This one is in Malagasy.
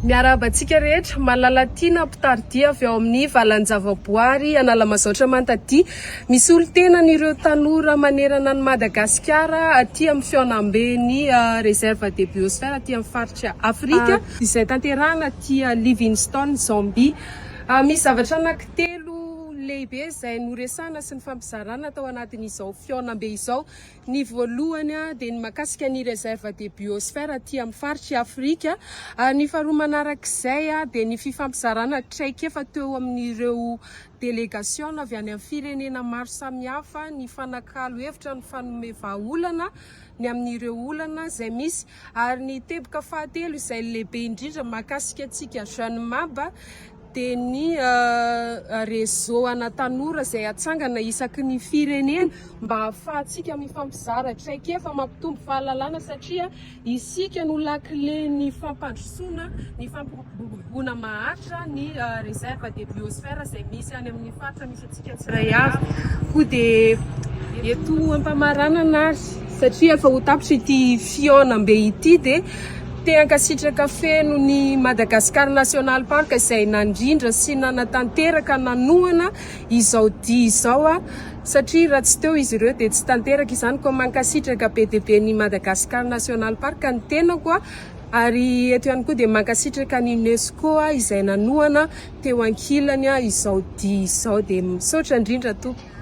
Miarahaba antsika rehetra, Malalatiana mpitari-dia avy ao amin'ny valan-javaboary Analamazaotra Mantadia. Misolo tena an'ireo tanora manerana an'i Madagasikara aty amin'ny fihaonamben'ny Réserve des Biosphères aty amin'ny faritra Afrika, izay tanterahina aty Livingstone, Zambie. Misy zavatra anankitelo lehibe izay noresahina sy nifampizarana tao anatin'izao fihaonambe izao. Ny voalohany dia ny mahakasika ny Réserve des Biosphères aty amin'ny faritr'i Afrika. Ny faharoa manarak'izay dia ny fifampizarana traikefa teo amin'ireo delegasiona avy any amin'ny firenena maro samihafa nifanakalo hevitra nifanome vahaolana ny amin'ireo olana izay misy. Ary ny teboka fahatelo izay lehibe indrindra mahakasika antsika Jeune Mab dia ny réseau ana tanora izay atsangana isaky ny firenena mba hahafahantsika mifampizara traikefa, mampitombo fahalalana satria isika no lakilen'ny fampandrosoana ny fampiroboroboana maharitra ny réserve des biosphères izay misy any amin'ny faritra misy antsika tsiray avy. Koa dia eto am-pamaranana ary satria efa ho tapitra ity fihaonambe ity dia te hankasitraka feno ny Madagascar National Park izay nandrindra sy nanatanteraka nanohana izao dia izao aho satria raha tsy teo izy ireo dia tsy tanteraka izany koa mankasitraka be dia be ny Madagascar National Park ny tenako ary eto ihany koa dia mankasitraka ny Unesco izay nanohana teo ankilany izao dia izao dia misaotra indrindra tompoko.